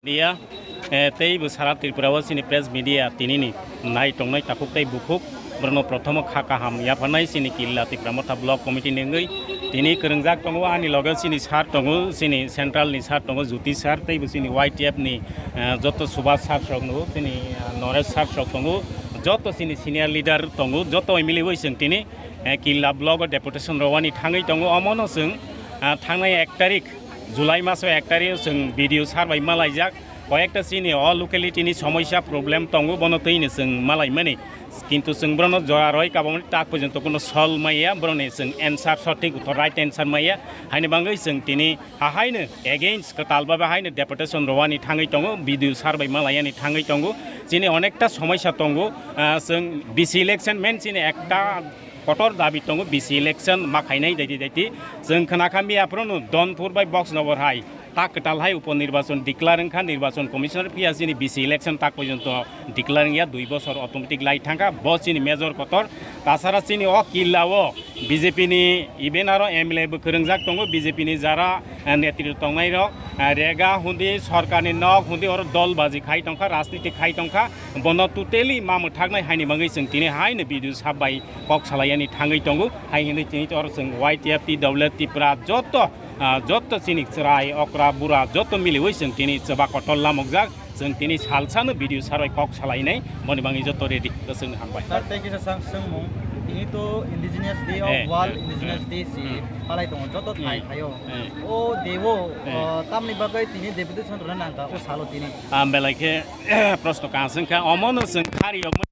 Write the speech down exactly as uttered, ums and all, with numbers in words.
Media, eh, tei bo sara Tripura o chini press media tinini nai tongnai takhuk tei bukhuk, borokno prothomo kha kaham yapharnai chini Killa Tipra Motha Block Committee ni wngwi. Tini kwrwngjak tongo ani loge chini sir tongo, chini central ni sir tongo, Jyoti sir, tei bo chini Y T F ni, eh, joto Subhas sir rok no, chini, eh, Noresh sir rok tongo, joto chini senior leader tongo, joto miliwi chwng tini, eh, Killa block o deputation rwani thangwi tongo. Omono chwng, eh, thangnai ek tarik July maso ek tarik o chwng B D O sir bai malaijak. Koyekta chini o locality ni somosya problem tongo, bono twino chwng malaimani. Kintu chwng borokno jora roi kabamani tak porjonto kuno sol maya, borokni chwng answer sothik uttor, right answer maya. Haini bagwi chwng tini hahaino against kwtal babe haino deputation rwani thangwi tongo, B D O sir bai malayani thangwi tongo. Chini onekta somosya tongo, ah, chwng B C election main chini ekta kotor dabi tongo, B C election ma khainai daiti daiti. Chwng khna kha miya phuru no Donpur bai Boxnogor hai tak kwtal hai upo nirbachon declare wngkha, nirbachon commissioner phiya chini B C election tak porjonto declare wngya, dui bosor automatic lai thangkha, bo chini major kotor. Tasara chini o Killa o B J P ni even aro M L A bo kwrwngjak tongo, B J P ni jara, eh, netritw tongnai rok, eh, rega hundi, sorkar ni nok hundi, oro dol baji khai tongkha, rajniti khai tongkha, bono totally ma mwthaknai haini bagwi chwng tini haino B D O sir bai kok salaiyani thangwi tongo, hai hinwi tini oro chwng Y T F, T W F, Tipra joto, ah, joto chini chwrai, okra, bura joto miliwi chwng tini chwba kotor lamukjak. Chwng tini salsano B D O sir bai kok salainai, boni bagwi joto ready, kwchwng hambai. Sir, tei kisa sang swngmung, tini to Indigenous Day of Eh, World eh, Indigenous eh, Day si hmm. palai tongo joto thai Hmm. thaio. Hmm. O day o, Eh. o, tamni bagwi tini deputation rwna nangkha o salo tini. Ah, belai khe, proshno kanswng kha, omono chwng khari yokma